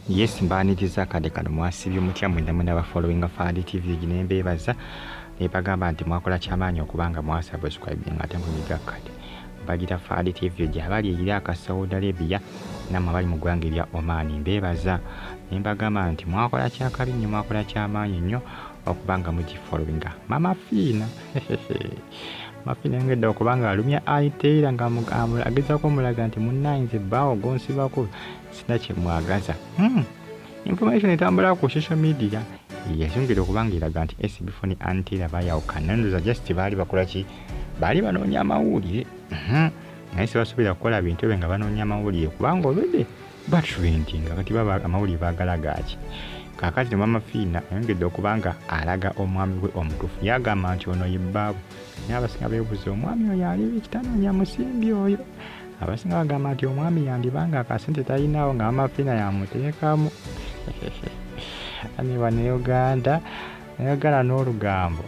Yes, mbaaniriza akadde kano. Mwasibye mutya mwenna mwena abafollowinga Fahad TV? Ne mbeebaza ne bagamba nti mwakola kyamaanyi okubanga mwasubscribinga ate munyiga akadde. Bagira Fahad TV gye abali e Iraq, Saudi Arabia, nammwe abali mu ggwanga erya Oman, mbeebaza ne mbagamba nti mwakola kyakabi nnyo, mwakola kyamaanyi nnyo okubanga mugifollowinga. Mama Fiina, Mama Fiina yongedde okubanga alumya Anne nga agezaako omulaga nti munnange bbaawo gonsibako sina kyemwagaza. Information etambula ku social media yayongera okubanga eraga nti SB4 ne Ann Taylor bayawukana. Ndoza just baali bakola ki? Baali banoonya amawulire. Naye sibasobola kukola bintu ebyo nga banoonya amawulire, kubanga olwedde batrendinga. Kati baba amawulire baagala gaaki? Kaakati Mama Fiina ayongedde okuba nga alaga omwami we omutuufu. Yagamba nti ono ye bbaabwe, naye abasinga beebuuza omwami oyo ali kitanoonya musimbi oyo. Abasinga bagamba nti omwami yandibanga akasente talinaawo nga Mama Fiina yamuteekamu. Ani bannayuganda nayogala n'olugambo.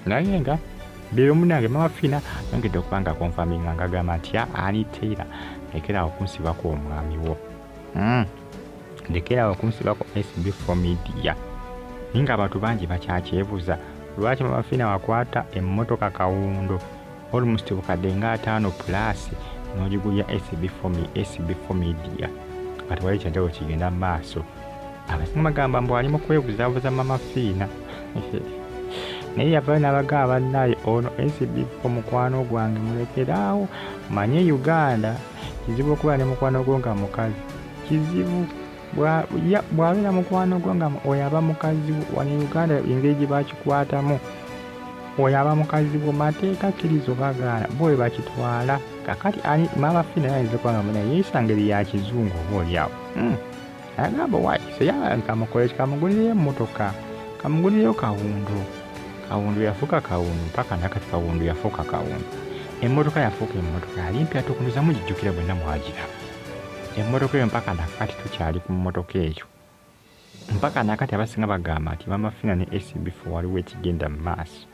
Naye nga biro munange, Mama Fiina ayongedde okuba nga confirminga nga agamba nti Ann Taylor, lekerawo okunsibako omwami wo, lekerawo okunsibako SB4 Media. Naye nga abantu bangi bakyakyebuuza lwaki Mama Fiina wakwata emmotoka kawundo almost bukadde nga 50 plus n'ogigulya SB4 Media nga tewali kyanjawulo kigenda mu maaso. Abasinga bagamba mbu ali mu kwebuzaabuza Mama Fiina, naye yavayo n'abagamba, bannaye, ono SB4 mukwano gwange, mulekeraawo. Manye Uganda kizibu okubeera ne mukwano gwo nga mukazi, kizibu. Bw'abeera mukwano gwo nga oyo aba mukazi wo, wano e Uganda engeri gye bakikwatamu, oyo aba mukazi wo, mateeka kkiriza oba gaana, bo bwe bakitwala. Kakati ani Mama Fiina ayinza okuba nga munaye yeeyisa ngeri ya kizungu oba oliawo. Agamba wayi kamukole kamugulireyo emmotoka, kamugulireyo kawundo. Kawundo yafuuka kawundo mpaka nakati, kawundo yafuuka kawundo, emmotoka yafuuka emmotoka, yali mpya tukunuza, mugijjukira bwenna mwagiraba emmotoka eyo. Mpaka nakati tukyali ku mmotoka eyo, mpaka nakati abasinga bagamba nti Mama Fiina ne SB4 waliwo ekigenda mu maaso,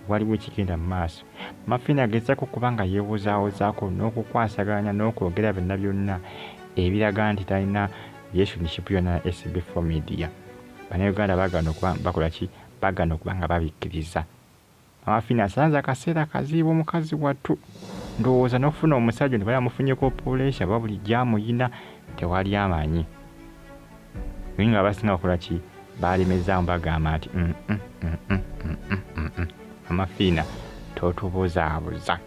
waliwo ekigenda mu maaso. Mama Fiina agezaako okuba nga yeewozaawozaako n'okukwasaganya n'okwogera byonna byonna ebiraga nti talina relationship yonna na SB4 Media. Bannayuganda bagana okuba bakola ki? Bagana okuba nga babikkiriza. Mama Fiina asanze akaseera kazibu omukazi wattu, ndowooza n'okufuna omusajja nti bali amufunyeko pressure ba bulijjo amuyina tewali amanyi. Naye nga abasinga bakola ki? Balemezaamu, bagamba nti Mama Fiina totubuzaabuza,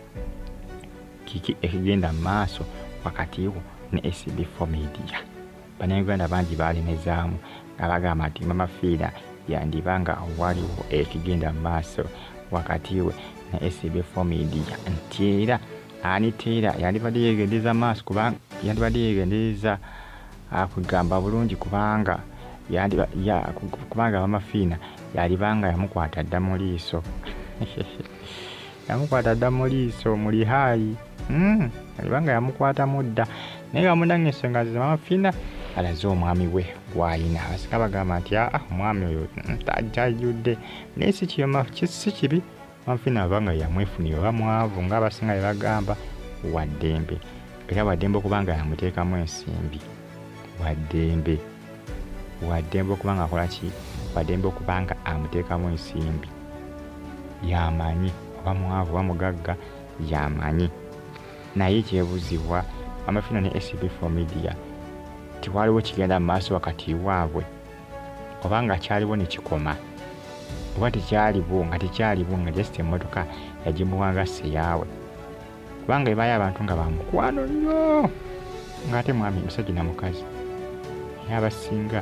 kiki ekigenda mu maaso wakati wo ne SB4 Media? Bannayuganda bangi balemezaamu nga bagamba nti Mama Fiina yandiba nga waliwo ekigenda mu maaso wakati we ne SB4 Media, nti era Ann Taylor yandibadde yeegendereza maaso, kubanga yandibadde yeegendereza kugamba bulungi, kubanga kubanga Mama Fiina yalibanga yamukwata dda mu liiso, yamukwata dda mu liiso muli haayi, yalibanga yamukwatamu dda. Naye nga munange ensonga ze Mama Fiina alaze omwami we gw'alina, abasinga bagamba nti aa, omwami oyo tajjudde. Naye si kibi Mama Fiina aba nga yamwefunira, oba mwavu ng'abasinga bye bagamba, waddembe, era waddembe okuba nga yamuteekamu ensimbi, waddembe, waddembe okuba nga akola ki? Waddembe okuba nga amuteekamu ensimbi. Yamanyi oba mwavu oba mugagga, yamanyi. Naye kyebuzibwa, Mama Fiina ne SB4 Media tewaliwo kigenda mu maaso wakati waabwe, oba nga kyaliwo ne kikoma, oba tekyaliwo, nga tekyaliwo, nga just emmotoka yagimuwanga seyaawe, kubanga ebaayo abantu nga bamukwano nnyo ng'ate mwami musajja na mukazi. Naye abasinga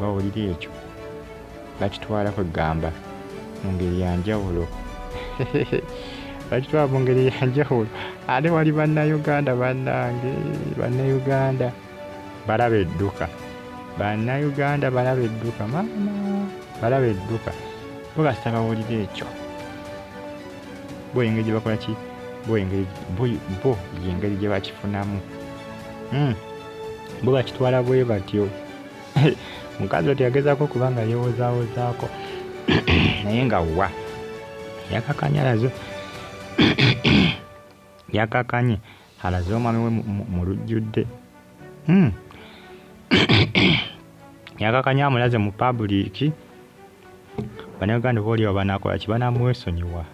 bawulira ekyo bakitwala kwegamba mu ngeri ya njawulo, bakitwala mu ngeri ya njawulo. Ate wali Bannayuganda, bannange, Bannayuganda balaba edduka, Bannayuganda balaba edduka, maama balaba edduka. Bo kasita bawulira ekyo, bo engeri gye bakola ki, bo engeri bo yengeri gye bakifunamu, Bo bakitwala bwe batyo. Mukazi oti yagezaako okuba nga yeewozaawozaako, naye nga wa yakakanye alaze, yakakanye alaze omwami we mu lujjudde. Yakakanya amulaze mu public. Bannayuganda oba oliawo banaakola ki, banaamwesonyiwa,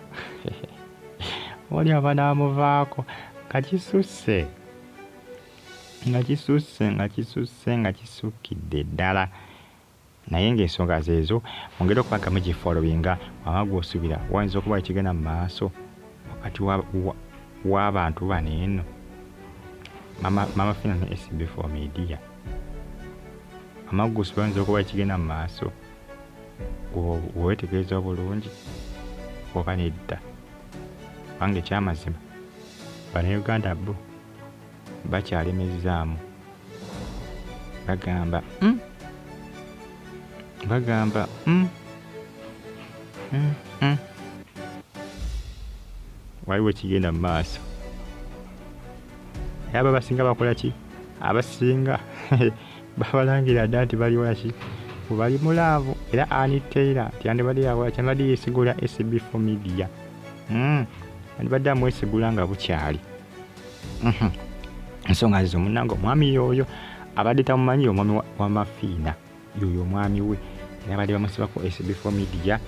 oliawo banaamuvaako. Nga kisusse, nga kisusse, nga kisusse, nga kisukkidde ddala. Naye ng'ensonga zeezo mwongere okuba nga mugifollowinga. Wama gw'osuubira wayinza okuba ekigenda mu maaso wakati w'abantu bano eno, Mama Fiina ne SB4 Media. Wama gw'osuubira wayinza okuba ekigenda mu maaso, weetegereza obulungi oba nedda, kubanga ekyamazima Bannayuganda bo bakyalemezzaamu, bagamba bagamba waliwo ekigenda mu maaso. Naye abo abasinga bakola ki? Abasinga babalangira dda nti bali waki, bali mu love. Era Ann Taylor tiyandibadde yakola, kyandibadde yeesigula SB4 Media, yandibadde amwesigula nga bukyali. Ensonga zizo munnange, omwami y'oyo abadde tamumanyi, omwami wa Mafiina y'oyo omwami we, era abadde bamusibako SB4 Media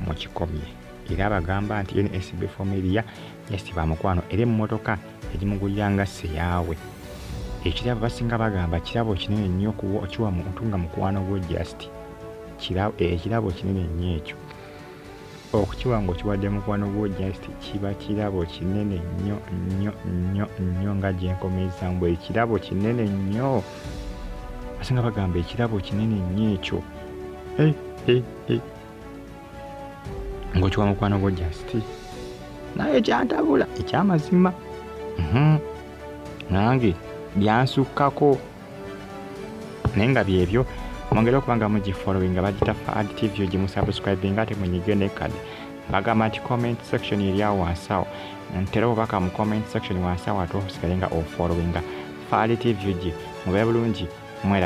mu kikomye. Era abagamba nti ye ne SB4 Media yasiba mukwano, era emmotoka yagimugulira nga seyaawe. Ekirabo basinga bagamba kirabo kinene nnyo okukiwa muntu nga mukwano gwo, just ekirabo kinene nnyo ekyo okukiwa ng'okiwadde mukwano gwo, just kiba kirabo kinene nnyo nnyo nnyo nnyo. Nga gyenkomeza mbu ekirabo kinene nnyo, basinga bagamba ekirabo kinene nnyo ekyo ng'okiwa mukwano gwo just. Naye kyantabula ekyamazima, nange byansukkako, naye nga byebyo. Mwongere okuba nga mugifollowinga, bagita Fad TV, ogimusubscribinga ate munyige ne kadi. Bagamba nti comment section eri awo wansi awo, ntera obubaka mu comment section wansi awo, ate osigale nga ofollowinga Fad TV. Gi mubeere bulungi mwera.